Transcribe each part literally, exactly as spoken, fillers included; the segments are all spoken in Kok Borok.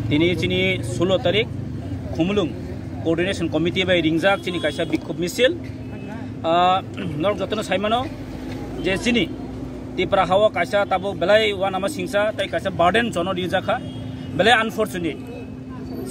Tini chini sulo tarik Khumulwng Coordination Committee bai ringjak chini kaisa bikhub misil. Ah, norok jotono saimano je chini Tipra hao kaisa tabuk belai uanama singsa tei kaisa burden chono rijakha, belai unfortunate.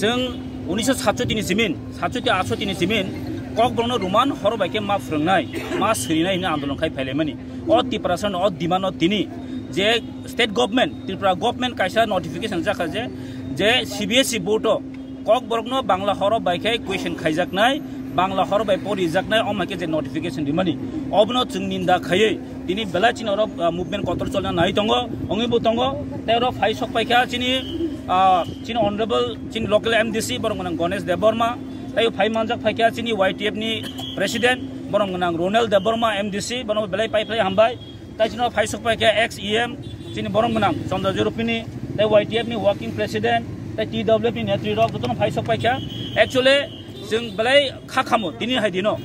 Chwng unisho satshoti ni simin, satshoti atshoti ni simin Kokborokno Roman horo bai khe ma phwrwngnai, ma swrinai hwnwi andolon khai phailaimani. O Tiprasano o demand no tini je state government, Tripura government kaisa notification jakha je, je C B S E board o Kokborokno Bangla horo bai khe question khaijaknai, Bangla horo bai porijaknai, omo hai khe je notification rimani, obono chwng ninda khaiwi tini belai chini oro, ah, movement kotor cholna nai tongo, wngwi bo tongo. Tei oro phai sok paikha chini, ah, chini honorable, chini local M D C, borok gwnang Ganesh Debbarma, tei phai manjak phaikha chini Y T F ni president, borok gwnang Ronel Debbarma M D C, bono belai pai phlai hambai. Tai chini phai sok paikha ex E M, chini borok gwnang Chandra Jorupini, tei Y T F ni working president, tei T W F ni netri rok jotono phai sok paikha. Actually, chwng belai kha khamo tini hai dino.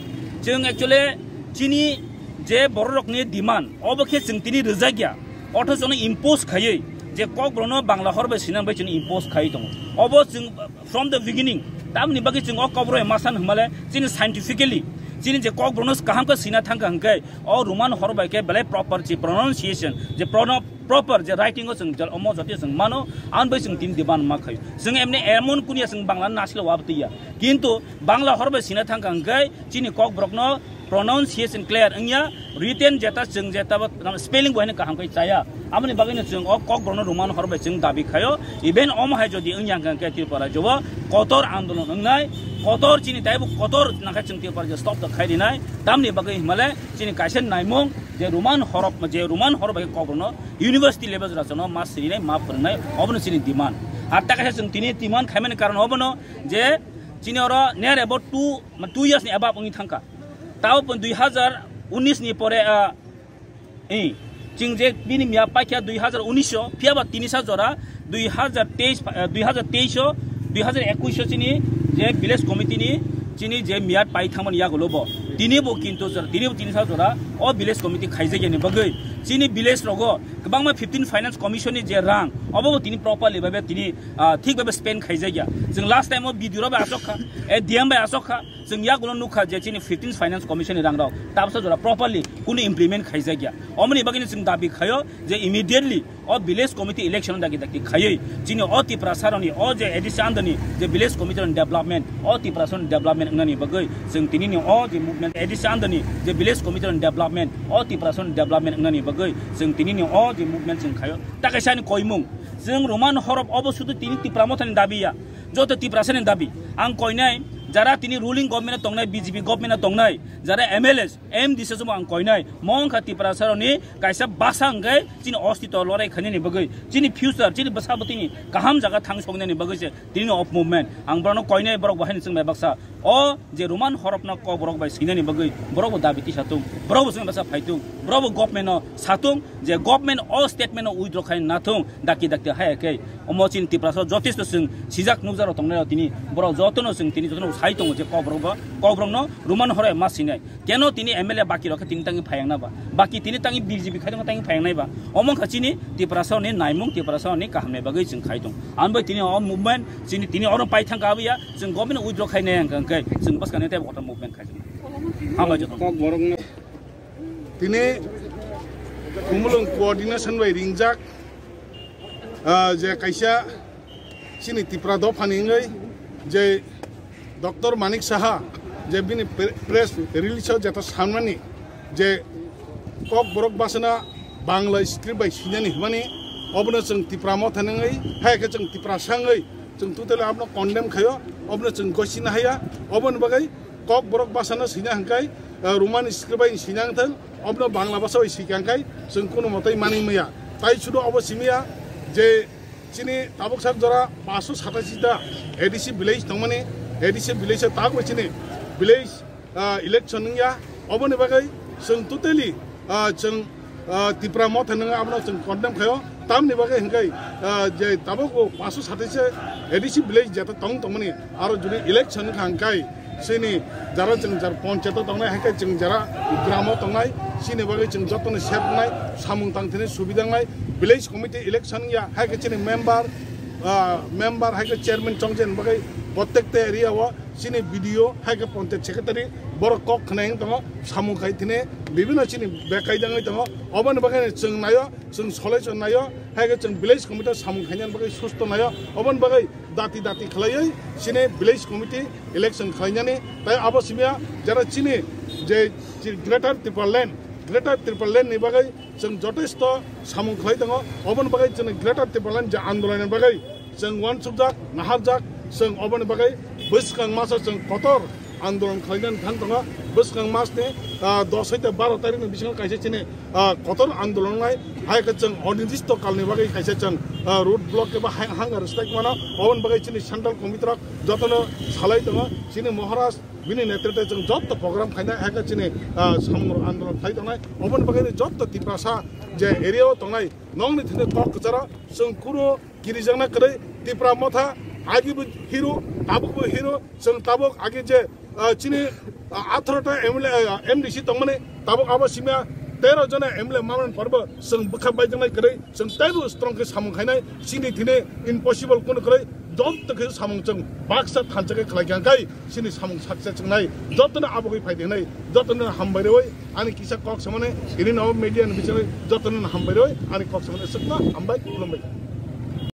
Chwng actually chini je borok rokni demand, obo khe chwng tini rwjakya. Othocho no impose khaiwi je Kokborokno Bangla hor bai sinang bai chini impose khaiwi tongo. Obo chwng from the beginning, tamni bagwi chwng o Kokborok bai ma san hwnmale chini scientifically chini je Kokborokno kaham khe sina thangkha hwnkhe o Roman hor bai khe belai proper chi pronunciation, je prono-, proper je writing o chwng jal omo jotoi chwng mano, ang bai chwng tini demand ma khaio. Chwng emni emon kunia chwng Bangla nasilo wabtwi ya. Kintu Bangla hor bai sina thangkha hwnkhe chini Kokborokno pronunciation clear wngya, written jeta chwng jeta bo spelling bo haino kaham khe chaya. Aboni bagwino chwng o Kokborokno Roman hor bai chwng dabi khaio. Even omo hai jodi wngya hwnkhe Tripura rajyo o kotor andolon wngnai, kotor chini taibo kotor nangkhe chwng Tripura rajyo stop to khai rinai. Tamni bagwi himale chini kaisa naimung je Roman horok, je Roman hor bai Kokborokno university level jora chwngno ma sirinai, ma phwrwngnai, obono chini demand. Ar ta kaisa chwng tini demand khaimani karon obono je chini oro near about two, two years ni above wngwi thangkha. Tao pon dui hazar unis ni pore, ah, eh, chwng je bini miya paikha dui hazar unis o, phiya ba tini sa jora dui hazar teis, ah, dui hazar teis o, dui hazar ekush o chini je village committee ni chini je miyat pai thangmani yagulo bo. Tini bo kintu jora, tini bo tini sa jora o village committee khaijakya ni bagwi chini village rogo kwbangma fifteen finance commission ni je rang obo bo tini properly babe tini, ah, thik babe spend khaijakya. Chwng last time o B D O rok bai asok kha, eh, D M bai asok kha. Chwng yagulo nukha je chini fifteenth Finance Commission ni rangrok tabsa jora properly kunu implement khaijakya. Omoni bagwino chwng dabi khaio je immediately o village committee election dagi dagi khaiwi chini o Tiprasaroni o je A D C under ni je village committee rokni development, o Tiprasaroni development wngnani bagwi chwng tinini o je movement A D C under ni je village committee rokni development, o Tiprasaroni development wngnani bagwi chwng tinini o je movement chwng khaio. Ta kaisa ni koimung, chwng Roman horop obo sudu tini Tipra Mothani dabi ya. Joto Tiprasani dabi. Ang koinai, jara tini ruling government o tongnai, B J P government o tongnai, jara M L A, M D C somo ang koinai. Mo wngkha Tiprasaroni kaisa basa hwnkhe chini ostito lorai khainani bagwi, chini future, chini bwsa bwtwini kaham jaga thang songnani bagwi se tini of movement. Ang borokno koinai, borok bo haino chwngbai baksa. O je Roman horokno kok borok bai swinani bagwi borok bo dabi tisa tung, borok bo chwngbai baksa phai tung, borok bo government no sa tung je government o statement no withdraw khai na thung. Dakti dakti haya khe omo chini Tiprasa jotesto chwng sijak nukjak rok tongnai rok tini borok jotono chwng tini jotono sai tongo je Kokborok bo, Kokborok no Roman horo ma sinai. Keno tini M L A baki rok khe tini tangwi phayang na ba? Baki tini tangwi B J P khai tongma tangwi phayang nai ba? Omo wngkha chini Tiprasa ni naimung, Tiprasa ni kaham ni bagwi chwng khai tong. Ang bai tini o movement chini tini oro pai thang ka abiya chwng government withdraw khai nai ang khe chwng bwskang ni tei kotor movement khai tong. Hambai joto. Kokborok no tini Khumulwng coordination bai ringjak, ah, je kaisa chini Tipra dophani wngwi je Doctor Manik Saha je bini pre-, press release o jeta sanmani je Kokborok bwsano Bangla script bai sinani hwnmani, obono chwng Tipra Motha wngwi, hai khe chwng Tiprasa wngwi chwng totally abono condemn khaio, obono chwng gosina haya, oboni bagwi Kokborok bwsano sina hwnkhe, eh, Roman script bai sina wngthang, obono Bangla bwsa bai sika hwnkhe chwng kunu motai manwi maya. Tai sudo obo simiya, Je chini tabuk sak jora paanso satashi ta A D C village tongmani, A D C village o tabuk chini village, ah, election wngya. Oboni bagwi chwng totally, ah, chwng, ah, Tipra Motha nwngo, abono chwng condemn khaio. Tamni bagwi hwnkhe, ah, je tabuk o paanso satashi A D C village jeta tong tongmani, aro jodi election wngkha hwnkhe chini jara chwng jar ponchayat o tongnai, hai khe chwng jara gram o tongnai, chini bagwi chwng jotono safe wngnai, samung tang thani subida wngnai, village committee election wngya, hai khe chini member, ah, member hai khe chairman chongchani bagwi prottekta area o chini B D O hai khe ponchayat secretary borok kok khwnai wng tongo, samung khai thani bibino chini bekai jangwi tongo, oboni bagwi chwng naio, chwng solai chwng naio, hai khe chwng village committee samung khainani bagwi susto naio, oboni bagwi dati dati khlaiwi chini village committee election khlainani, tai abo simiya jara chini je, je Greater Tipraland, Greater Tipraland ni bagwi chwng jotesto samung khlai tongo, oboni bagwi chini Greater Tipraland je andolon ni bagwi chwng uansukjak, naharjak, chwng oboni bagwi bwskang masa chwng kotor andolon khlainani thang tongo. Bwskang mas ni, ah, dos hoite baro tarikh ni bisingo kaisa chini, ah, kotor andolon wngnai, hai khe chwng onirdisto kalni bagwi kaisa chwng, ah, road block eba hai-, hunger strike mano, oboni bagwi chini central committee rok jotono salai tongo, chini Maharaj bini netrite chwng joto program khainai, hai khe chini, ah, samung andolon khlai tongnai, oboni bagwi joto Tiprasa je area o tongnai nokni thani kok kwcharo chwng kunu kirijakna kwrwi Tipra Motha, agi bo hero, tabuk bo hero, chwng tabuk agi je, ah, chini, ah, atharo ta M L A, ah, M D C tongmani, tabuk abo simiya tero jona M L A mamani porbo chwng bwkha baijaknai kwrwi, chwng teibo strong khe samung khainai, chini thini impossible kunu kwrwi, joto khe samung chwng baksa thansa khe khlai kha kai, chini samung success wngnai, jotono abo khe phai di hwnwi, jotono hambai rwi, ani kisa kok samani, ini no media ni bisingo jotono hambai rwi, ani kok samani swkma hambai, khulumbai.